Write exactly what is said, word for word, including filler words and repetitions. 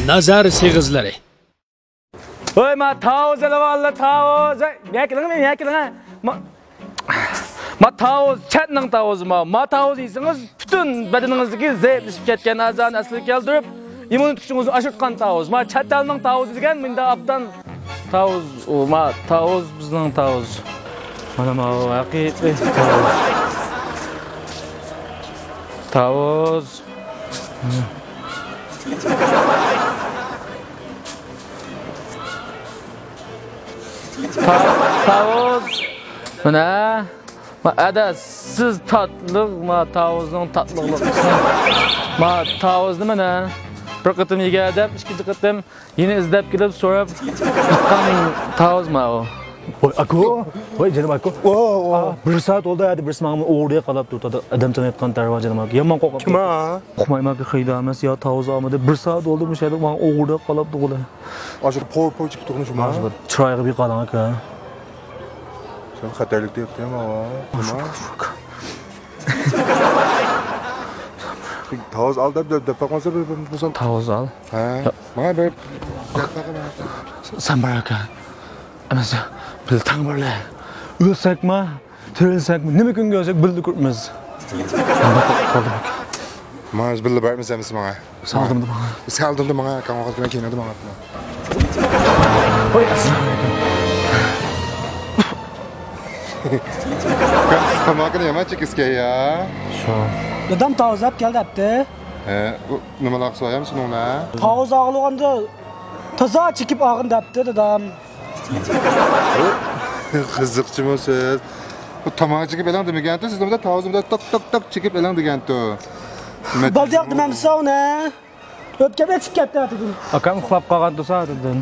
نازار سېغىزلىرى. ۋاي، ما تاۋۇز ئېلىۋالدى، تاۋۇز. ھەي، مەكىلىڭ، مەكىلىڭ. ما، ما تاۋۇز، چەتنىڭ تاۋۇزى ما. ما تاۋۇز يېسىڭىز، پۈتۈن بەدىنىڭىزدىكى زەئىپلىشىپ كەتكەن ئەزانى ئەسلىگە كەلتۈرۈپ، ئىممۇنىتېتىڭىزنى ئاشۇرتقان تاۋۇز. ما چەت ئەلنىڭ تاۋۇزى دېگەن مۇنداق ئابدان تاۋۇز، ئۇ ما تاۋۇز، بىزنىڭ تاۋۇز. مانا ماۋۇ ھەقىقىي تاۋۇز. تاۋۇز. تا-، تاۋۇز. مانا. ما، ئەدە، سىز تاتلىق، ما، تاۋۇزنىڭ تاتلىقلىقى. ما، تاۋۇزنى مانا بىر قېتىم يېگەن ئادەم، ئىككىنچى قېتىم يەنە ئىزدەپ كېلىپ سوراپ يىققان تاۋۇز ماۋۇ. ۋاي، ئاكا. ۋاي، جېنىم ئاكا. ۋاي، ۋاي. ئا، بىر سائەت بولدى، ھەدە بىرسى ماڭا ئوغرى قالاپ تۇرۇپ، ئادەم تونۇيدىغان تەرۋا جېنىم ئاكا. يامان قورقۇپ. كىم ئا؟ ئۇقمايمەن ئاكا، خېرىدار ئەمەس يا، تاۋۇز ئالمىدى. بىر سائەت بولدى، مۇشۇ يەردە ماڭا ئوغرى قالاپ تۇرغىلى. ئاشۇ پور پور چىقىپ تۇرغىنى شۇما؟ ئاشۇ چىرايىغا بىر قاراڭ ئاكا. سەن خەتەرلىك دەپ تۇرما. شۇ، شۇ. تاۋۇز ئال دەپ، دەپ، دەپ باقماسا بىر، بىر، بىر، بىر. تاۋۇز ئال. ھە. ياق. ماڭا بىر دەپ باقما. سەن بار ئاكا. ئەمەس، بىللە تەڭ بارلى. ئۆلسەكمۇ، تىرىلسەكمۇ، نېمە كۈنگە ئۆلسەك بىللە كۆرىمىز. قالدىم ئاكا. ماڭا بىللە بارمىز ئەمىسە ماڭا. سالدىمدى ماڭا. سالدىمدى ماڭا، كاڭغا كېيىنىدە ماڭا. ھوي، ئەسسالامۇئەلەيكۇم. سىز تاماكىنى يامان چېكىسكەن يا. شۇ. دادام تاۋۇز ئەپ كەل دەپتۇ. ھە، ئۇ نېمە ئالاقىسى بار يا شۇنىڭ بىلەن؟ تاۋۇز ئاغلىغاندا تازا چېكىپ ئاغىن دەپتۇ دادام. قىزىقچىمۇ سىز؟ بۇ تاماكا چېكىپ ئېلىڭ دېمىگەنتۇ، سىزنى بۇنداق تاۋۇزنى بۇنداق توك توك توك چېكىپ ئېلىڭ دېگەنتۇ. بالدىياق دېمەمسەن ئۇنى؟ ئۆپكەم ئېچىپ كەتتى ئاتىدىن. ئاكام ئۇخلاپ قالغان تۇرسا ئاتىدىن.